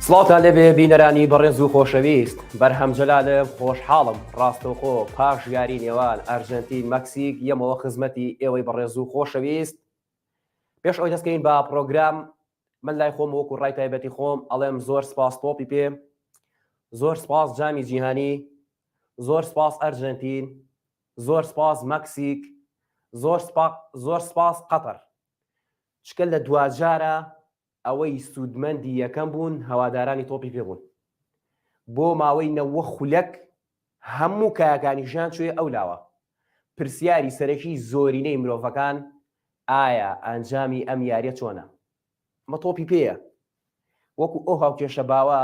سڵاوتان لێبێ بینەرانی بەڕێز و خۆشەویست بەرهەم جەلالم خۆشحاڵم ڕاستەوخۆ پاش یاری نێوان ئەرجەنتین مەکسیک یەمەوە خزمەتی ئێوەی بەڕێز و خۆشەویست پێش ئەوەی دەستکەین بە پرۆگرام من لای خۆم وەکو ڕای تایبەتی خۆم ئەڵێم زۆر سپاس تۆپی پێ زۆر سپاس جامی جیهانی زۆر سپاس ئەرجەنتین زۆر سپاس مەکسیک زۆر سپاس زۆر سپاس قەتەر چکە لە دواجارە ئەوەی سوودمەندی یەکەم بوون هەوادارانی تۆپی پێ بوون بۆ ماوەی نەوە خولەک هەموو کایەکانی ژیان چوێ ئەو لاوە پرسیاری سەرەکی زۆرینەی مرۆڤەکان ئایا ئەنجامی ئەم یاریە چۆنە؟ ئەمە تۆپی پێیە وەکو ئەو هاوکێشە باوە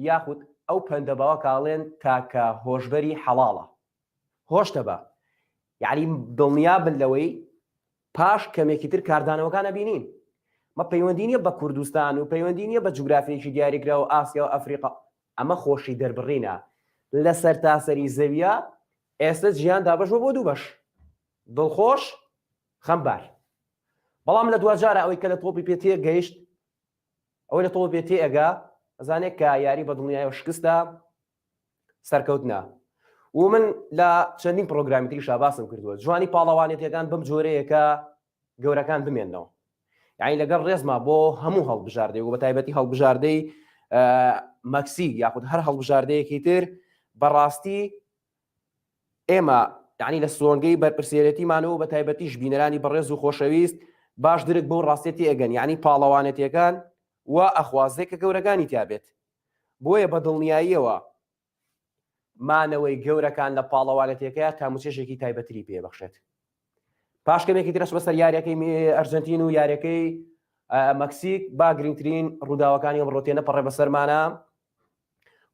یاخود ئەو پەندە باوە کە ئەڵێن تاکە هۆشبەری حەڵاڵە هۆشتە بە یعنی دڵنیا بن لەوەی پاش کەمێکی تر کاردانەوەکان ئەبینین مە پەیوەندی نییە بە کوردستان و پەیوەندی نییە بە جوگرافیەکی دیاریکرا و ئاسیا و ئەفریقا ئەمە خۆشی دەربڕینە لە سەرتاسەری زەویە ئێستا جیهان دابەش بۆ دوو بەش دڵخۆش خەمبار بەڵام لە دواجارە ئەوەی کە لە تۆپی پێ تێگەیشت ئەوەی لە تۆپی پێ تێئەگا ئەزانێت کە یاری بە دڵنیایەوە شکستە سەرکەوتنە و من لە چەندین پرۆگرامی تریشا باسم کردووە جوانی پاڵەوانێتیەکان بەم جۆرەیە کە گەورەکان بمێنەوە یعنی لەگەڵ ڕێزما بۆ هەموو هەڵبژاردەی و بە تایبەتی هەڵبژاردەی مەکسیک یاخود هەر هەڵبژاردەیەکی تر بەڕاستی ئێمە یعنی لە سۆنگەی بەرپرسیارەتیمانەوە بە تایبەتیش بینەرانی بەڕێز و خۆشەویست باش درک بەو ڕاستێتی ئەگەن یعنی پاڵەوانێتیەکان و ئەخوازێ کە گەورەکانی تیابێت بۆیە بە دڵنیاییەوە مانەوەی گەورەکان لە پاڵەوانێتیەکەیا تاموچێژێکی تایبەتری پێبەخشێت. پاش کەمێکی ترەش بەسەر یاریەکەی ئەرجنتین و یاریەکەی مەکسیک با گرنگترین ڕووداوەکانی ئەمڕۆ تێنەپەڕێ بەسەرمانە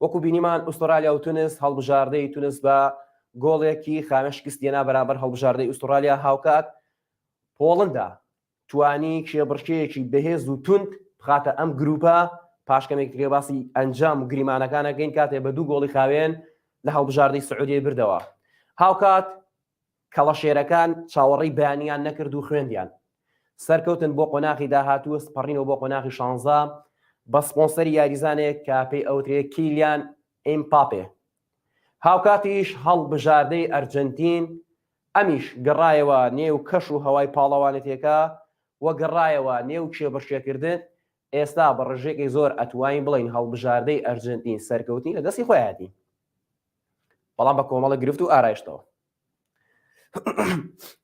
وەکو بینیمان ئوسترالیا و تونس هەڵبژاردەی تونس بە گۆڵێکی خاوێن شکست دێنا بەرامبەر هەڵبژاردەی ئوسترالیا هاوکات پۆڵندا توانی کێبڕکێیەکی بەهێز و توند بخاتە ئەم گروپە، پاش کەمێک ترێ باسی ئەنجام و گریمانەکان ئەکەین کاتێ بە دوو گۆڵی خاوێن لە هەڵبژاردەی سعودیەی بردەوە. هاوکات کەڵەشێرەکان چاوەڕێی بەیانیان نەکرد و خوێندیان. سەرکەوتن بۆ قۆناغی داهاتوو پەڕینەوە بۆ قۆناغی شانزە بە سپۆنسەری یاریزانێک کە پێی ئەوترێ کیلیان ئێمپاپێ. هاوکاتیش هەڵبژاردەی ئەرجەنتین ئەمیش گەڕایەوە نێو کەش و هەوای پاڵەوانێتیەکە و گەڕایەوە نێو کێبڕکێکردن، ئێستا بە ڕێژەیەکی زۆر ئەتوانین بڵێین هەڵبژاردەی ئەرجەنتین سەرکەوتنی لە دەستی خۆیەتی، بەڵام بە کۆمەڵە گرفت و ئارایشتەوە.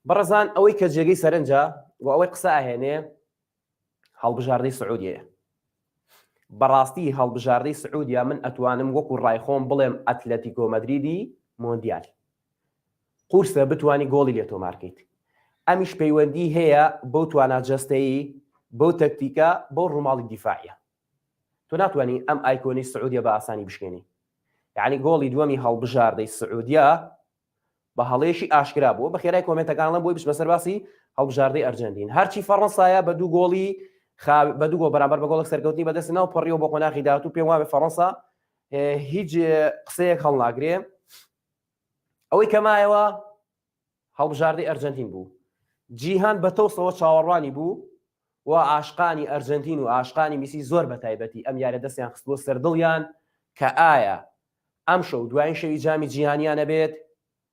بەڕێزان ئەوەی کە جێگەی سەرنجە و ئەوەی قسە ئەهێنێ هەڵبژاردەی سعودیەیە. بەڕاستی هەڵبژاردەی سعودیا من ئەتوانم وەکو ڕای خۆم بڵێم ئەتلەتیکۆ مەدریدی مۆندیال. قورسە بتوانی گۆڵی لێ تۆمارکەیت. ئەمیش پەیوەندی هەیە بەو توانا جەستەیی، بەو تەکتیکە، بەو ڕووماڵی دیفاعیە. تۆ ناتوانی ئەم ئایکۆنەی سعودیە بە ئاسانی بشکێنی. یەعنی گۆڵی دووەمی هەڵبژاردەی سعودیە بە هەڵەیەکی ئاشکرا بوو. بە خێرای کۆمێنتەکان ئەڵێم بۆی بچمە سەر باسی هەڵبژاردەی ئەرجەنتین. هەرچی فەڕەنسایە بە دوو گۆڵی بە دوو گۆڵ بەرامبەر بە گۆڵێک سەرکەوتنی بەدەست ناو پەڕیەوە بۆ قۆناغی داهاتوو. پێم وابێ فەڕەنسا هیچ قسەیەک هەڵناگرێ. ئەوەی کە مایەوە هەڵبژاردەی ئەرجەنتین بوو. جیهان بە تەوسەوە چاوەڕوانی بوو و عاشقانی ئەرجەنتین و عاشقانی میسی زۆر بە تایبەتی ئەم یاریە دەستیان خستبووە سەر دڵیان کە ئایا ئەمشەو دوایین شەوی جامی جیهانیانە بێت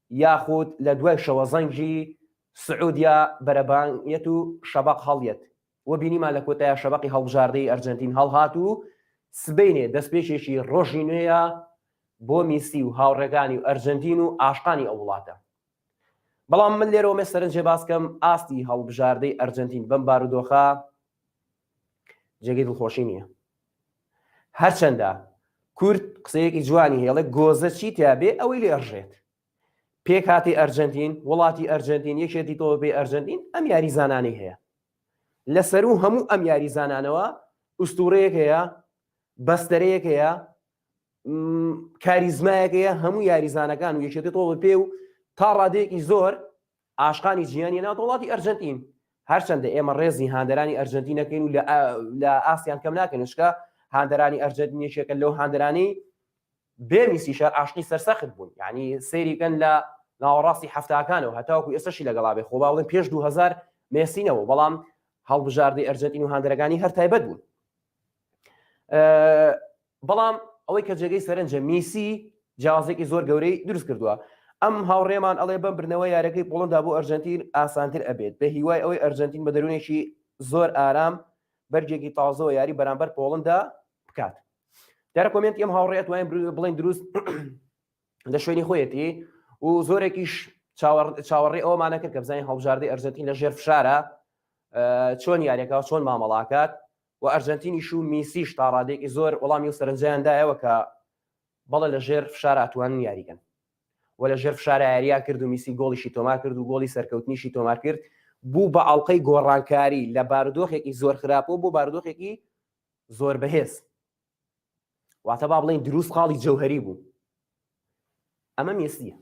یاخود لە دوای شەوەزەنگی سعودیا بەرەبانیەت و شەبەق هەڵیەت و بینیمان لە کۆتایە شەبەقی هەڵبژاردەی ئەرجەنتین هەڵهات و سبەینێ دەستپێکێکی ڕۆژی نوێیە بۆ میسی و هاوڕێکانی و ئەرجەنتین و ئاشقانی ئەو وڵاتە. بەڵام من لێرەوە مێ سەرنجێ باس کەم ئاستی هەڵبژاردەی ئەرجەنتین بەم بارودۆخە جێگەی دڵخۆشی نییە. هەرچەندە کورد قسەیەکی جوانی هەیە گۆزە چی تیا بێ ئەوەی لێ ئەڕژێت. پێکهاتەی ئەرجەنتین، وڵاتی ئەرجەنتین، یەکێتی تۆپی ئەرجەنتین ئەم یاریزانانەی هەیە. لە سەروو هەموو ئەم یاریزانانەوە ئوستوڕەیەک هەیە، بەستەرەیەک هەیە، کاریزمایەک هەیە هەموو یاریزانەکان و یەکێتی تۆپی پێ و تا ڕادەیەکی زۆر عاشقانی جیهانی ناو وڵاتی ئەرجەنتین. هەرچەندە ئێمە ڕێزی هاندەرانی ئەرجەنتین نەکەین و لە ئاستیان کەم ناکەین، چونکە هاندەرانی ئەرجەنتین یەکێکە لەو هاندەرانی بێ میسی شار عاشقی سەرسەخت بوون یعنی سەیری کەن لە ناوەڕاستی هەفتاکانەوە هەتاوەکو ئێستەشی لەگەڵا بێ خۆ با بڵێن پێش 2000 مێسی نەبوو بەڵام هەڵبژاردەی ئەرجەنتین و هاندەرەکانی هەر تایبەت بوون. بەڵام ئەوەی کە جێگەی سەرنجە میسی جیاوازێکی زۆر گەورەی دروست کردووە. ئەم هاوڕێمان ئەڵێ بەم بردنەوە یاریەکەی پۆڵندا بۆ ئەرجەنتین ئاسانتر ئەبێت، بە هیوای ئەوەی ئەرجەنتین بە دەروونێکی زۆر ئارام بەرگێکی تازەوە یاری بەرامبەر پۆڵندا بکات. دیارە کۆمێنتی ئەم هاوڕێ ئەتوانین بڵێین دروست لە شوێنی خۆیەتی و زۆرێکیش چاوەڕێ ئەومانە کرد کە بزانین هەڵبژاردەی ئەرجەنتین لە ژێر فشارە چۆن یاریەکە چۆن مامەڵاکات و ئەرجەنتینیش و میسیش تا ڕادەیەکی زۆر وەڵامی و سەرنجیان دایەوە کە بەڵێ لە ژێر فشار ئەتوانن یاریکەن و لە ژێر فشار یاریان کرد و میسی گۆڵیشی تۆمار کرد و گۆڵی سەرکەوتنیشی تۆمار کرد بوو بە ئەڵلقەی گۆڕانکاری لە بارودۆخێکی زۆر خراپەوە بۆ بارودۆخێکی زۆر بەهێز واتە با بڵێین دروست خاڵی جەوهری بوو ئەمە مێسیە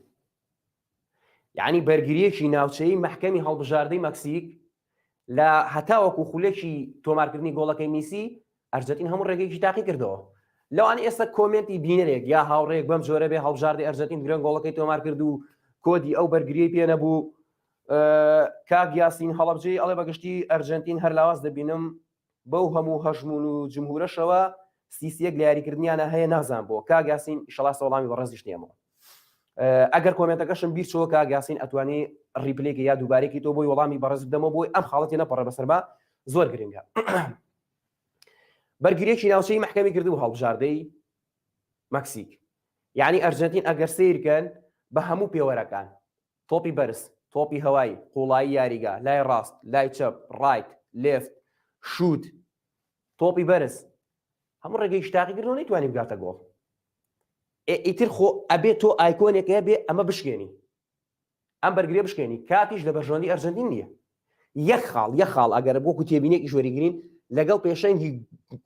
یعنی بەرگریەکی ناوچەی مەحکەمی هەڵبژاردەی مەکسیک لە هەتاوەکو خولێکی تۆمارکردنی گۆڵەکەی میسی ئەرجەتین هەموو ڕێگەیەکی تاقی کردەوە لەوان ئێستا کۆمێنتی بینەرێک یا هاوڕێک بەم جۆرە بێ هەڵبژاردی ئەرجەتین درەنگ گۆڵەکەی تۆمار کرد و کۆدی ئەو بەرگری پێ نەبوو کاک یاسین هەڵەبجەی ئەڵێ بەگشتی ئەرجەنتین هەر لاواز دەبینم بەو هەموو هەژموون و جمهورەشەوە سیسیەک لە یاریکردنیانە هەیە نازان بۆ کاک یاسین ئیشەڵا سەڵامی بەڕێزیش نیەمەوە ئەگەر کۆمێنتەکەشم بیر چۆ کاک یاسین ئەتوانی replay ێکی یا دووبارێکی تۆ بۆی وەڵامی بەڕێز بدەمەوە بۆی ئەم خاڵەتی نەپەڕێ بەسەرما زۆر گرنگە بەرگریەکی ناوچەی مەحکەمی کردو هەڵبژاردەی مەکسیک یعنی ئەرجنتین ئەگەر سیرکەن بە هەموو پێوەرەکان تۆپی بەرز، تۆپی هەوایی، قوڵایی یاریگا، لای ڕاست، لای چەپ، right، left، شووت، تۆپی بەرز، هەموو ڕێگەیەکی تاقیکردنەوە نەیتوانی بگاتە گۆڵ. ئیتر خۆ ئەبێ تۆ ئایکۆنێک هەبێ ئەمە بشکێنی، ئەم بەرگریە بشکێنی، کاتیش لە بەرژەوەندی ئەرجەنتین نییە. یەک خاڵ یەک خاڵ ئەگەر وەکو تێبینێکیش وەریگرین لەگەڵ پێشەنگی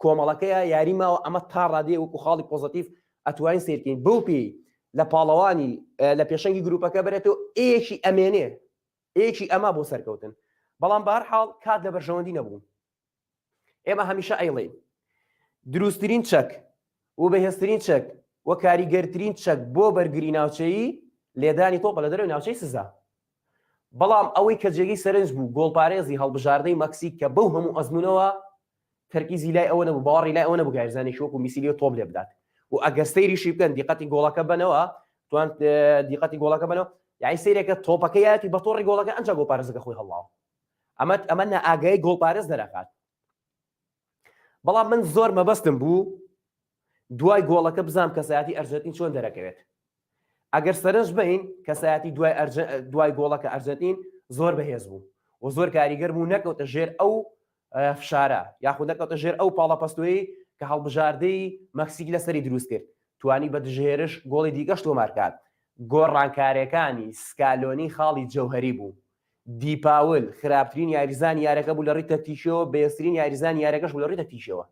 کۆمەڵەکەیە یاری ماوە ئەمە تا ڕادەیە وەکو خاڵی پۆزەتیڤ ئەتوانین سیرکەین بەو پێی لە پاڵەوانی لە پێشەنگی گروپەکە بەرێتەوە ئێکی ئەمێنێ ئێکی ئەما بۆ سەرکەوتن بەڵام بار حاڵ کات لە بەرژەوەندی نەبوو ئێمە هەمیشە ئەیڵێین دروستترین چەک و بەهێزترین چەک و کاریگەرترین چەک بۆ بەرگری ناوچەیی لێدانی تۆپە لە دەرەوەی ناوچەی سزا بەڵام ئەوەی کە جێگەی سەرنج بوو گۆڵپارێزی هەڵبژاردەی مەکسیک کە بەو هەموو ئەزمونەوە تەرکیزی لای ئەوە نەبوو باوەڕی لای ئەوە نەبوو یاریزانێکی وەکو میسی لێ تۆپ لێ بدات و ئەگەر سەیریشی بکەن دیقەتی گۆڵەکە بەنەوە توان دیقەتی گۆڵەکە بەنەوە یعنی سەیرێکە تۆپەکە یاتی بە تۆڕی گۆڵەکە ئەنجا گۆڵپارێزەکە خۆی هەڵاوە ئەمە ئەمە نائاگایی گۆڵپارێز دەرەخات بەڵام من زۆر مەبەستم بوو دوای گۆڵەکە بزانم کەسایەتی ئەرجەنتین چۆن دەرەکەوێت ئەگەر سەرنج بین کەسایەتی دوای دوای گۆڵەکە ئەرجەنتین زۆر بەهێز بوو و زۆر کاریگەر بوو نەکەوتە ژێر ئەو فشارە یاخود نەکەوتە ژێر ئەو پاڵەپەستۆی کە هەڵبژاردەی مەکسیک لەسەری دروست کرد توانی بە دژهێرش گۆڵی دیکەش تۆمارکات گۆڕانکارەکانی سکالۆنی خاڵی جەوهری بوو دیپاول خراپترین یاریزانی یارەکە بوو لە ڕووی تەکتیکیەوە، بەهێزترین یاریزانی یارەکەش بوو لە ڕووی تەکتیکیەوە.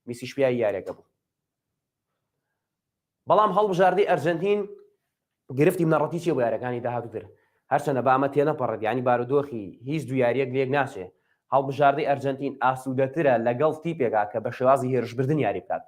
میسیش پیاوی یارەکە بوو. بەڵام هەڵبژاردەی ئەرجەنتین گرفتی بنەڕەتی چیە بۆ یارەکانی داهاتووتر؟ هەرچەندە با ئەمە تێنەپەڕێت، یانی بارودۆخی هیچ دوو یارییەک لێک ناچێ. هەڵبژاردەی ئەرجەنتین ئاسوودەترە لەگەڵ تیپێکا کە بە شێوازی هێرشبردن یاری بکات.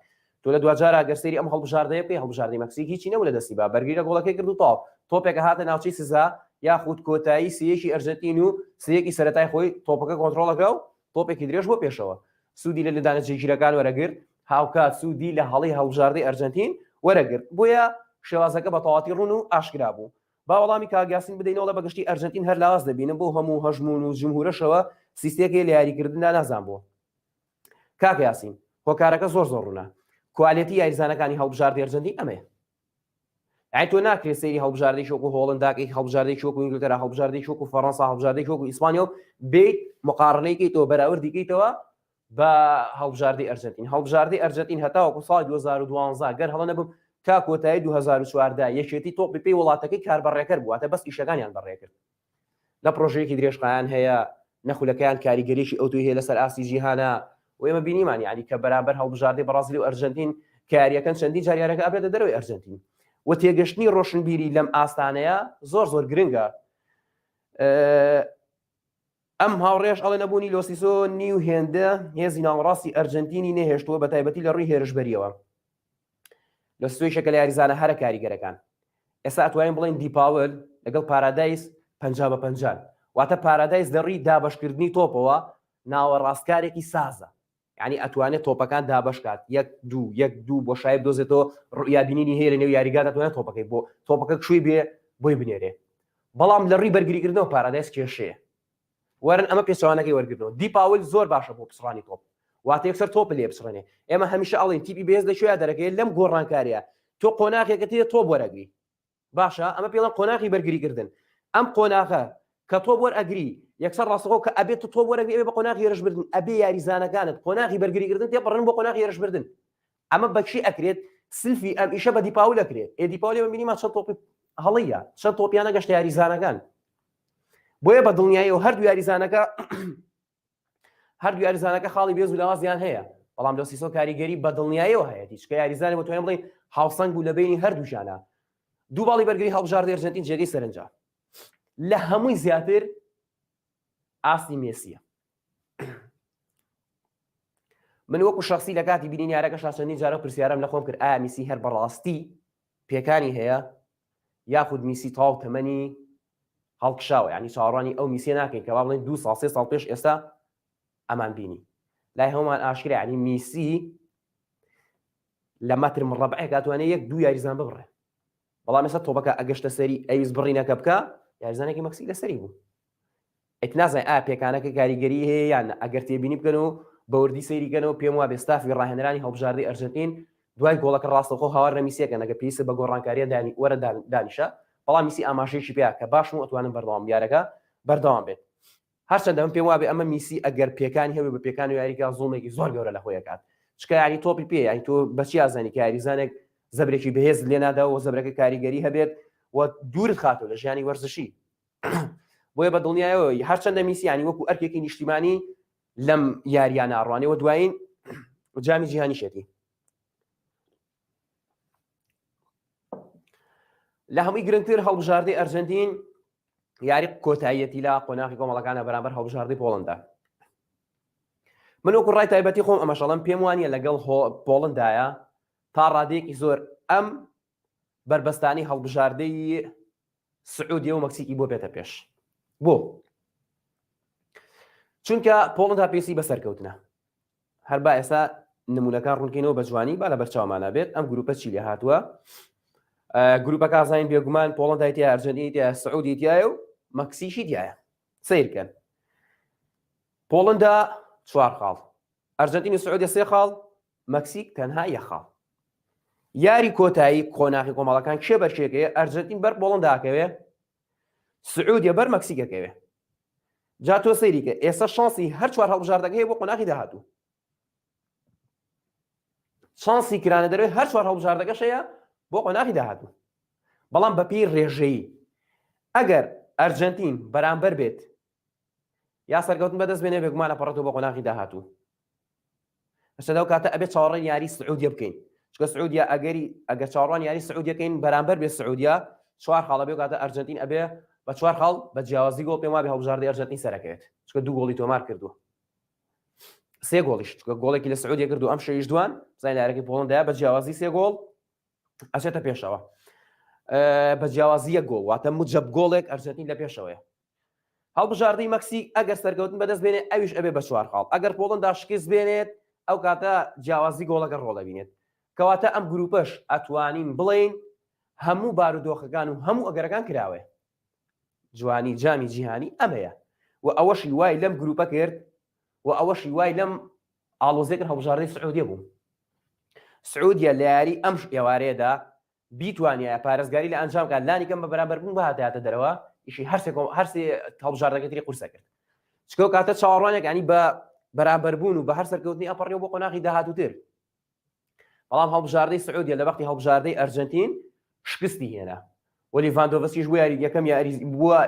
تۆ لە دواجارا گەر سەیری ئەم هەڵبژاردەیە بکەی هەڵبژاردەی مەکسیک هیچی نەبوو لە دەستی با بەرگری لە گۆڵەکەی کرد و تەواو تۆپێکە هاتە ناوچەی سزا یاخود کۆتایی سێیەکی ئەرجەنتین و سێیەکی سەرەتای خۆی تۆپەکە کۆنترۆڵەکە و تۆپێکی درێژ بۆ پێشەوە سوودی لە لێدانە جێگیرەکان وەرەگرت هاوکات سوودی لە هەڵەی هەڵبژاردەی ئەرجەنتین وەرەگرت بۆیە شێوازەکە بە تەواتی ڕوون و ئاشکرا بوو با وەڵامی کاک یاسین بدەینەوە بە گشتی ئەرجەنتین هەر لاواز دەبینم بۆ هەموو هەژموون و جمهورەشەوە سیستێکی لە یاریکردندا نازان بۆ کاک یاسین هۆکارەکە زۆر زۆر ڕوونە quality یاریزانەکانی هەڵبژاردەی ئەرجەنتین ئەمەیە ئەی تۆ ناکرێت سەیری هەڵبژاردەی وەکو هۆڵنداکەی هەڵبژاردەی وەکو ئینگلتەرا هەڵبژاردەی وەکو فەڕەنسا هەڵبژاردەی وەکو ئیسپانیا و بیت مقارنەیکەیتەوە بەراوردی کەیتەوە بە هەڵبژاردەی ئەرجەنتین هەڵبژاردەی ئەرجەنتین هەتاوەکو ساڵی 2012 گەر هەڵە نەبم تا کۆتایی 2014 یەکێتی تۆپی پێی وڵاتەکەی کاربەڕێکەر بوواتە بەس ئیشەکانیان بەڕێکرد نە پرۆژەیەکی درێژخایەن هەیە نە خولەکەیان کاریگەریی ئەوتۆی هەیە لەسەر ئاستی جیهانە و ئێمە بینیمان یعنی کە بەرامبەر هەڵبژاردەی بەڕازیل و ئەرجەنتین کە یاریەکەن چەندین جار یاریەکە ئەبرێتە دەرەوەی ئەرجەنتین و تێگەشتنی ڕۆشنبیری لەم ئاستانەیە زۆر زۆر گرنگە ئەم هاوڕێش ئەڵێ نەبوونی لۆسیسۆ نیو هێندە هێزی ناوەڕاستی ئەرجەنتینی نەهێشتووە بە تایبەتی لە ڕووی هێرشبەریەوە لە سویشەکە لە یاریزانە هەرە کاریگەرەکان ئێستا ئەتوانین بڵێن دیپاول لەگەڵ پارادایس 50 بە پەنجان واتە پارادایس لە ڕووی دابەشکردنی تۆپەوە ناوەڕاستکارێکی سازە. یعنی ئەتوانێت تۆپەکان دابەش کات یەک دوو یەک دوو بۆ شای بدۆزێتەوە ڕوئیا بینینی هەیە لە نێو یاریگا دەتوانێت تۆپەکەی بۆ تۆپەکە کوێی بێ بۆی بنێرێ بەڵام لە ڕووی بەرگریکردنەوە پارادایس کێشەیە وەرن ئەمە پێچەوانەکەی وەرگرنەوە دیپاول زۆر باشە بۆ پچڕانی تۆپ واتە یەکسەر تۆپ لێ بچڕێنێ ئێمە هەمیشە ئەڵێن تیپی بەهێز لە کوێیا دەرەکەوێت لەم گۆڕانکاریە تۆ قۆناغێکە تێ تۆپ وەرەگری باشە ئەمە پێڵەن قۆناغی بەرگریکردن ئەم قۆناغە کە تۆپ وەرئەگری یەکسەر ڕاستەخۆ کە ئەبێت تۆ تۆپ وەرەگری ئەبێ بە قۆناغی هێرشبردن ئەبێ یاریزانەکانت قۆناغی بەرگریکردن تێپەڕن بۆ قۆناغی هێرشبردن ئەمە بەچی ئەکرێت سلفی ئەم ئیشە بە دیپاول ئەکرێت ئێ دیپاول ئێمە بینیمان چەند تۆپی هەڵەیە چەند تۆپیانە گەشتە یاریزانەکان بۆیە بە دڵنیاییەوە هەردوو یاریزانەکە هەردوو یاریزانەکە خاڵی بێز و لاوازیان هەیە بەڵام لۆسیسۆ کاریگەری بە دڵنیاییەوە هەیە چکە یاریزانی بۆ توانم بڵێین هاوسەنگ بوو لە بینی هەردووشانە دوو باڵی بەرگری هەڵبژاردە ئەرجەنتین جێگەی سەرنجە لە هەمووی زیاتر ئاستی مێسیە من وەکو شخصی لە کاتی بینین یارەکە شاچەندین جارە پرسیارم لە خۆم کرد ئایا میسی هەر بەڕاستی پێکانی هەیە یاخود میسی تاو تەمەنی هەڵکشاوە یعنی چاوەڕوانی ئەو میسیە ناکەین کە با بڵێن دو ساڵ سێ ساڵ پێش ئێستا ئەمان بینی لای هەمومان ئاشکرا یعنی میسی لە مەتر مڕەبعێک ئەتوانێت یەک دوو یاریزان ببڕێ بەڵام ئێستا تۆپەکە ئەگەشتە سەری ئەویست بڕینەکە بکە یاریزانێکی مەکسی لەسەری بوو ئیت نازانین ئایا پێکانەکە کاریگەری هەیە یان نا، ئەگەر تێبینی بکەن و بەوردی سەیری کەنەوە پێم وابێ ستافی ڕاهێنەرانی هەڵبژاردەی ئەرجەنتین دوای گۆڵەکە ڕاستەوخۆ هاوار لە میسی ئەکەن ئەگەر پێویستە بە گۆڕانکاریە دانی وەرە دانیشە، بەڵام میسی ئاماژەیەکی پێیا کە باشم و ئەتوانم بەردەوام یارەکە بەردەوام بێت. هەرچەندە من پێم وابێ ئەمە میسی ئەگەر پێکانی هەبێ بە پێکان و یاریکا زوڵمێکی زۆر گەورە لە خۆی ئەکات چکە یاری تۆپی پێ یانی تۆ بەچی ئازانی کە یاریزانێک زەبرێکی بەهێز لێ نادا و زەبرەکە کاریگەری هەبێت و دوورت خاتەوە لە ژیانی وەرزشی بۆیە بە دڵنیایەوە هەرچەندە میسی ینی وەکو ئەرکێکی نیشتیمانی لەم یاریانە ئەڕوانێ و دوایین جامی جیهانیشێتی لە هەمووی گرنگتر هەڵبژاردەی ئەرجنتین یاری کۆتاییەتی لە قۆناغی کۆمەڵەکانە بەرامبەر هەڵبژاردەی پۆڵندا من وەکو ڕای تایبەتی خۆم ئەمەشەڵم پێم وانە لەگەڵ پۆڵندایە تا ڕادەیەکی زۆر ئەم بەربەستانی هەڵبژاردەی سعودیە و مەکسیکی بۆ بێتە پێش بۆ چونکە پۆڵندا پێویستی بە سەرکەوتنە هەر با ئێستا نمونەکان ڕوونکەینەوە بە جوانی با لە بەرچاومانە بێت ئەم گروپە چی لێ هاتووە گروپەکە زانین بێگومان پۆڵندای تیا ئەرجەنتینی تیا سعودی تایە و مەکسیشی تایە سیرکەن پۆڵندا چوار خاڵ ئەرجەنتین و سعودیە سێ خاڵ مەکسیک تەنها یەک خاڵ. یاری کۆتایی قۆناغی کۆمەڵەکان کێ بەرکێکەیە ئەرجەنتین بەر پۆڵندا ئەکەوێ سعودیە بەر مەکسیک ئەکەوێ جا تۆ سەیری کە ئێستا شانسی هەر چوار هەڵبژاردەکە هەیە بۆ قۆناغی داهاتوو شانسی کرانە دەرەوەی هەر چوار هەڵبژاردەکەش هەیە بۆ قۆناغی داهاتوو بەڵام بەپێی ڕێژەیی ئەگەر ئەرجەنتین بەرامبەر بێت یا سەرکەوتن بەدەست بێنێ بێگومان ئەپەڕێتەوە بۆ قۆناغی داهاتوو ئەستا لەو کاتە ئەبێ چاوەڕێن یاری سعودیە بکەین چونکە سعودیە ئەگەری ئەگەر چاوەڕوان یاری سعودیەکەین بەرامبەر بێ سعودیە چوار خاڵە بێ کاتە ئەرجەنتین ئەبێ بە چوار خاڵ بە جیاوازی گۆڵ پێم وابێ هەڵبژاردەی ئەرجەنتین سەرەکەوێت چونکە دوو گۆڵی تۆمار کردووە سێ گۆڵیش چونکە گۆڵێکی لە سعودیە کرد و ئەم شەویش دوان بزانین یارەکەی پۆڵەندایە بە جیاوازی سێ گۆڵ ئەچێتە پێشەوە بە جیاوازی یەک گۆڵ واتە مجەب گۆڵێک ئەرجەنتین لە پێشەوەیە هەڵبژاردەی مەکسیک ئەگەر سەرکەوتن بەدەست بێنێت ئەویش ئەبێ بە چوار خاڵ، ئەگەر پۆڵەندا شکست بێنێت ئەو کاتە جیاوازی گۆڵەکە ڕۆڵ ئەبینێت. کەواتە ئەم گروپەش ئەتوانین بڵێین هەموو بارودۆخەکان و هەموو ئەگەرەکان کراوەیە. جوانی جامی جیهانی ئەمەیە و ئەوەشی وای لەم گروپە کرد و ئەوەشی وای لەم ئاڵۆزیە کرد هەڵبژاردەی سعودیە بوو. سعودیە لە یاری ئەم ئێوارەیەدا بیتوانیایە پارێزگاری لە ئەنجام بکات لانی کەم بە بەرامبەر بوون بهاتایەتە دەرەوە ئیشی هەرسێ هەرسێ هەڵبژاردەکە تری قورسە کرد چکە و کاتە چاوەڕوانێک ینی بە بەرامبەر بوون و بە هەر سەرکەوتنی ئەپەڕیەوە بۆ قۆناغی داهاتووتر بەڵام هەڵبژاردەی سعودیە لە وەختی هەڵبژاردەی ئەرجنتین شکستی هێنا و لیڤاندۆڤسکیش بوو یاری یەکەم یاری بووە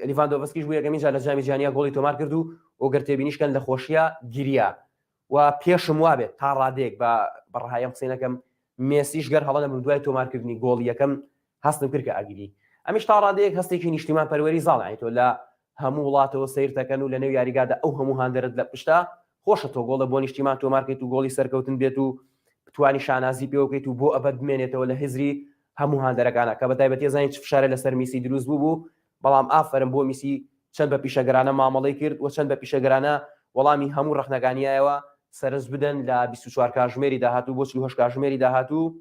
لیڤاندۆڤسکیش بوو یەکەمین جار لە جامی جیهانیا گۆڵی تۆمار کرد و ئۆگەر تێبینیشکەن لە خۆشیە گریا و پێشم وابێت تا ڕادەیەک بە بە ڕەهایی ئەم قسەی نەکەم مێسیش گەر هەڵە نەبم دوای تۆمارکردنی گۆڵی یەکەم هەستم کرد کە ئەگری ئەمیش تا ڕادەیەک هەستێکی نیشتیمان پەروەری زاڵ یانی تۆ لە هەموو وڵاتەوە سەیر دەکەن و لە نێو یاریگادا ئەو هەموو هاندەرت لە پشتە خۆشە تۆ گۆڵە بۆ نیشتیمان تۆمارکەیت و گۆڵی سەرکەوتن بێت و بتوانی شانازی پێوە بکەیت و بۆ ئەبەد بمێنێتەوە لە هزری هەموو هاندەرەکانە کە بە تایبەتی زانین چ فشارە لەسەر میسی دروست بوو بوو بەڵام ئافەرم بۆ میسی چەند بە پیشەگەرانە مامەڵەی کرد و چەند بە پیشەگەرانە وەڵامی هەموو ڕەخنەکانیایەوە. سەرنج بدەن لە 24 کاژمێری داهاتوو بۆ 48 کاژمێری داهاتوو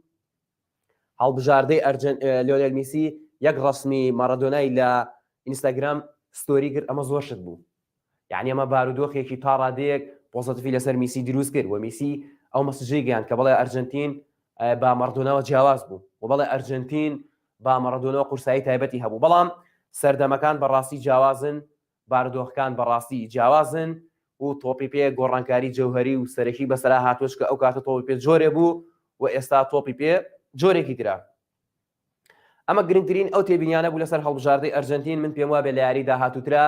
هەڵبژاردەی ئەرجەن لیۆنێل میسی یەک ڕسمی مارادۆنای لە ئینستاگرام story کرد ئەمە زۆر شت بوو یعنی ئەمە بارودۆخێکی تا ڕادەیەک positive ی لەسەر میسی دروست کرد و میسی ئەو message ەی گەیاند کە بەڵێ ئەرجنتین بە مەڕدۆناوە جیاواز بوو و بەڵێ ئەرجنتین بە مەڕدۆنەوە قورسایی تایبەتی هەبوو بەڵام سەردەمەکان بەڕاستی جیاوازن بارودۆخەکان بەڕاستی جیاوازن و تۆپی پێ گۆڕانکاری جەوهەری و سەرەکی بەسەرا هاتووە چونکە ئەو کاتە تۆپی پێ جۆرێ بوو و ئێستا تۆپی پێ جۆرێکی ترە. ئەمە گرنگترین ئەو تێبینیانە بوو لەسەر هەڵبژاردەی ئەرجەنتین من پێم وابێ لە یاری داهاتووترا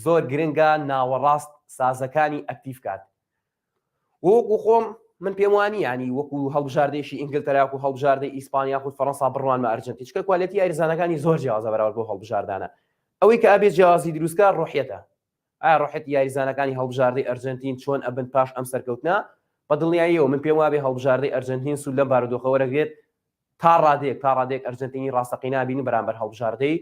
زۆر گرنگە ناوەڕاست سازەکانی active کات وەکو خۆم من پێم وانی ینی وەکو هەڵبژاردەیەکی ئینگلتەرا و هەڵبژاردەی ئیسپانیا خود فەرەنسا بڕوانمە ئەرجنتین چکە quality یاریزانەکانی زۆر جیاوازە بەراورد بۆ هەڵبژاردانە ئەوەی کە ئەبێ جیاوازی دروستکە ڕۆحیەتە ئایا ڕۆحیەتی یاریزانەکانی هەڵبژاردەی ئەرجەنتین چۆن ئەبن پاش ئەم سەرکەوتنە؟ بە دڵنیاییەوە من پێم وابێ هەڵبژاردەی ئەرجەنتین سوود لەم بارودۆخە وەرەگرێت تا ڕادەیەک تا ڕادەیەک ئەرجەنتینی ڕاستەقینە بینی بەرامبەر هەڵبژاردەی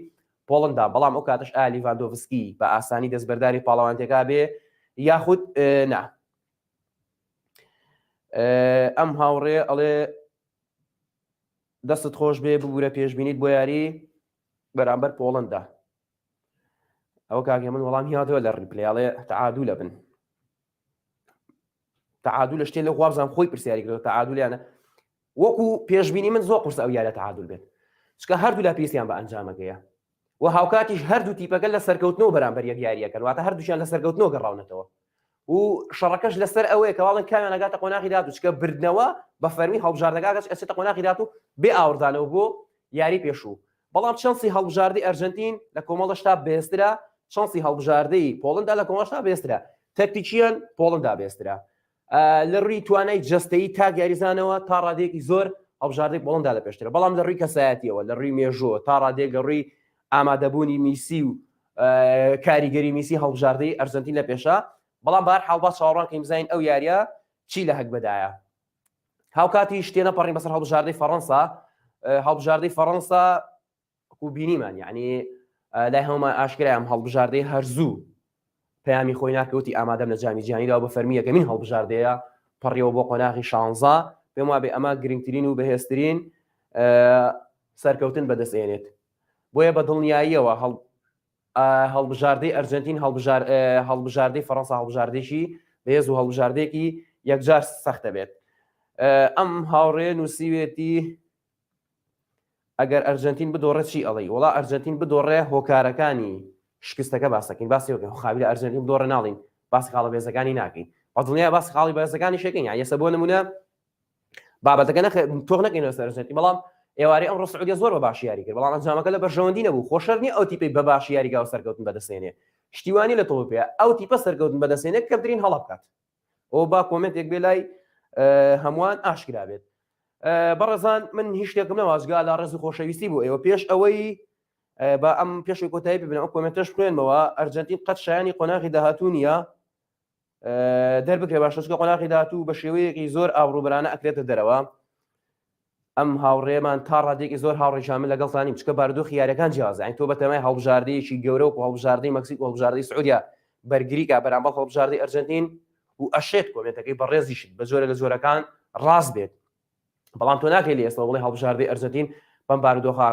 پۆڵندا بەڵام ئەو کاتەش ئایا لیڤاندۆڤسکی بە ئاسانی دەستبەرداری پاڵەوانتێکا بێ یاخود نا ئەم هاوڕێ ئەڵێ دەستت خۆش بێ ببوورە پێشبینیت بۆ یاری بەرامبەر پۆڵندا ئەوە کاکە من وەڵام هیاتەوە لە replay ئەڵێ تعادل لە بن تعادل لە شتێ لە وابزان خۆی پرسیاری کردەوە تعادلیانە وەکو پێشبینی من زۆر قورسە ئەو یارە تعادل بێت چکە هەردوو لا پێویستیان بە ئەنجامەکەیە و هاوکاتیش هەردوو تیپەکە لە سەرکەوتنەوە بەرامبەر یەک یاریەکەن واتە هەردووشیان لە سەرکەوتنەوە گەڕاونەتەوە و شەڕەکەش لەسەر ئەوەیە کە واڵن کامیان ئەگاتە قۆناغی داهاتوو چکە بردنەوە بە فەرمی هەڵبژاردەکە ئەگەچ ئەچێتە قۆناغی داهاتوو بێ ئاوڕدانەوە بۆ یاری پێشوو بەڵام chance ی هەڵبژاردەی ئەرجەنتین لە کۆمەڵەشتا بەهێزترە chance ی هەڵبژاردەی پۆڵندا لە کۆمەڵەشتا بەهێزترە تەکتیکیان پۆڵندا بەهێزترە لە ڕووی توانای جەستەیی تاک یاریزانەوە تا ڕادەیەکی زۆر هەڵبژاردەی پۆڵندا لە پێشترە بەڵام لە ڕووی کەسایەتیەوە لە ڕووی مێژووە تا ڕادەیەک لە ڕووی ئامادەبوونی میسی و کاریگەری میسی هەڵبژاردەی ئەرجەنتین لە پێشە بەڵام بار حاڵ با چاوەڕوان کەین بزانین ئەو یاریە چی لە هەگبەدایە هاوکاتیش تێنەپەڕین بەسەر هەڵبژاردەی فەڕەنسا هەڵبژاردەی فەڕەنسا وەکو بینیمان یعنی لای هەمومان ئاشکرای ئەم هەڵبژاردەی هەرزوو پەیامی خۆی ناکەوتی ئامادەم لە جامی جیهانیدا بە فەرمی یەکەمین هەڵبژاردەیە پەڕیەوە بۆ قۆناغی شانزە پێم وابێ ئەمە گرنگترین و بەهێزترین سەرکەوتن بەدەستێنێت بۆیە بە دڵنیاییەوە هەڵ هەڵبژاردەی ئەرجنتین هەڵبژاردەی فەڕەنسا هەڵبژاردێکی بەهێز و هەڵبژاردێکی یەکجار سەختە بێت ئەم هاوڕێ نووسیوێتی ئەگەر ئەرجەنتین بدۆڕێ چی ئەڵێی؟ وەڵا ئەرجەنتین بدۆڕێ هۆکارەکانی شکستەکە باسەکەین باسی وەکەین خاوی لە ئەرجەنتین بدۆڕێ ناڵین باسی خاڵە بێزەکانی ناکەین بە دڵنیا باسی خاڵی بەرزەکانی شەکەین یان یەسە بۆ نمونە بابەتەکە نەخ تۆخ نەکەینەوە سەر ئەرجەنتین بەڵام ئێوارەی ئەمڕۆ سعودیە زۆر بە باشی یاری کرد بەڵام ئەنجامەکە لە بەرژەوەندی نەبوو خۆشەر نییە ئەو تیپەی بە باشی یاریگا و سەرکەوتن بەدەستێنێ شتیوانی لە تۆپی پێ ئەو تیپە سەرکەوتن بەدەستێنێ کەمترین هەڵە بکات ئەو با کۆمێنتێک بێ لای هەمووان ئاشکرا بێت بەڕێزان من هیچ شتێکم نەوازگا لە ڕێز و خۆشەویستی بۆ ئێوە پێش ئەوەی بە ئەم پێشی کۆتایی ببن ئەو کۆمێنتەش بخوێنمەوە ئەرجنتین قەت شایانی قۆناغی داهاتوو نییە دەربکرێ باشە چکە قۆناغی داهاتوو بە شێوەیەکی زۆر ئاوڕوبرانە ئەکرێتە دەرەوە ئەم هاوڕێمان تا ڕادێکی زۆر هاوڕێژان من لەگەڵتانیم چکە بارودۆخی یاریەکان جیاوازە یانی تۆ بەتەمای هەڵبژاردەیەکی گەورە وەکو هەڵبژاردەی مەکسیک و هەڵبژاردەی سعودیا بەرگریکا بەرامبەر هەڵبژاردەی ئەرجەنتین و ئەشێت کۆمێنتەکەی بەڕێزیشت بە جۆرە لە جۆرەکان ڕاست بێت بەڵام تۆ ناکەی لە ئێستا بڵێ هەڵبژاردەی ئەرجەنتین بەم بارودۆخە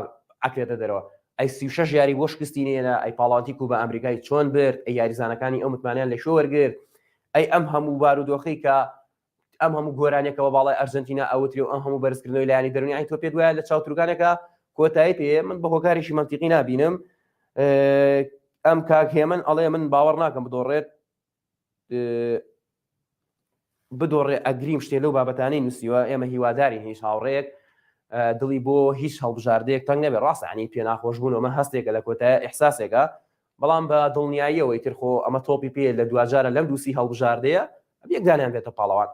ئەکرێتە دەرەوە ئەی 36 یاری بۆ شکستی نێنا ئەی پاڵاوتی کوبا ئەمریکای چۆن برد ئەی یاریزانەکانی ئەو متمانیان لە شۆ وەرگرت ئەی ئەم هەموو بارودۆخی کە ئەم هەموو گۆرانیەکە بە باڵای ئەرجەنتینا ئەوترێ و ئەم هەموو بەرزکردنەوەی لایەنی دەرونی ئەی تۆ پێت وایە لە چاوتروکانێکە کۆتایی پێ من بە هۆکارێکی مەنتیقی نابینم ئەم کاک هێمن ئەڵێ من باوەڕ ناکەم بدۆڕێت بدۆڕێ ئەگریم شتێ لەو بابەتانەی نووسیوە ئێمە هیوادارین هیچ هاوڕێیەک دڵی بۆ هیچ هەڵبژاردەیەک تەنگ نەبێ ڕاستە عنی پێ ناخۆش بوون ئەمە هەستێکە لە کۆتایە ئیحساسێکە بەڵام بە دڵنیاییەوە ئیتر خۆ ئەمە تۆپی پێ لە دواجارە لەم دووسی هەڵبژاردەیە یەک دانیان بێتە پاڵەوان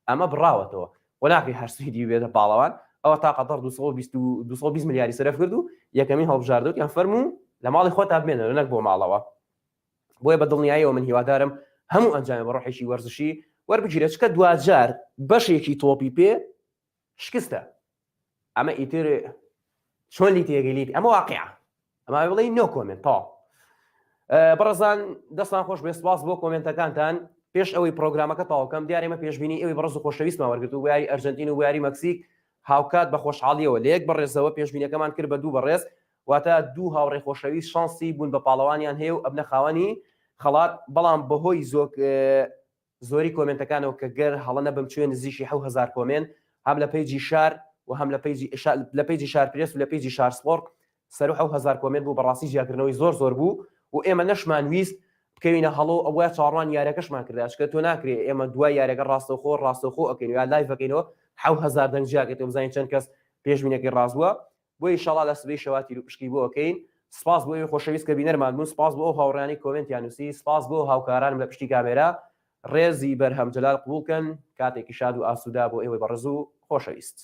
ئەمە بڕاوەتەوە و ناکرێ هەر سویدی بێتە پاڵەوان ئەوە تا قەتەر 220 ملیاری سەرف کرد و یەکەمین هەڵبژاردەوتیان فەرموو لە ماڵی خۆتا بمێنەوە نەک بۆ ماڵەوە بۆیە بە دڵنیاییەوە من هیوادارم هەموو ئەنجامێ بە ڕۆحێکی وەرزشی وەربگیرێت چکە دواجار بەشێکی تۆپی پێ شکستە ئەمە ئیتر چۆن لی تێگەلیت ئەمە واقعە ئەمە بڵێ no comment تەواو بەڕێزان دەستان خۆش بێ سپاس بۆ کۆمێنتەکانتان. پێش ئەوەی پرۆگرامەکە تەواوکەم دیارە ئێمە پێشبینی ئێوەی بەڕێز و خۆشەویستمان وەرگرت و بۆ یاری ئەرجەنتین و بۆ یاری مەکسیک هاوکات بە خۆشحاڵیەوە لە یەک بەڕێزەوە پێشبینەکەمان کرد بە دوو بەڕێز واتە دوو هاوڕێ خۆشەویست شانسی بوون بە پاڵەوانیان هەیە و ئەبنە خاوەنی خەڵات بەڵام بەهۆی زۆک زۆری کۆمێنتەکانەوە کە گەر هەڵە نەبم چوێ نزیکی 7000 کۆمێنت هەم لە page ی شار و هەم لە page ی لە page ی شار پرێس و لە page ی شار سپۆرت سەرو 7000 کۆمێنت بوو بەڕاستی جیاکردنەوەی زۆر زۆر بوو و ئێمە نەشمان ویست بکەوینە هەڵۆ ئەوە چاوەڕوان یارەکەشمان کرد چکە تۆ ناکرێ ئێمە دوای یارەکە ڕاستەوخۆ ڕاستەوخۆ ئەکەین یا live ئەکەینەوە 7000 دەنگ جیاکەیتەوە بزانین چەند کەس پێشبینەکەی ڕاست بووە بۆیە ئیشەڵا لە سبەی شەوا تیروپشکی بۆ ئەکەین. سپاس بۆ ئێوەی خۆشەویست کە بینەرمان بوون، سپاس بۆ ئەو هاوڕێیانەی کۆمێنتیان نووسی، سپاس بۆ هاوکارانم لە پشتی کامێرا. ڕێزی بەرهەم جەلال قبوڵ کەن. کاتێکی شاد و ئاسوودە بۆ ئێوەی بەڕێز و خۆشەویست.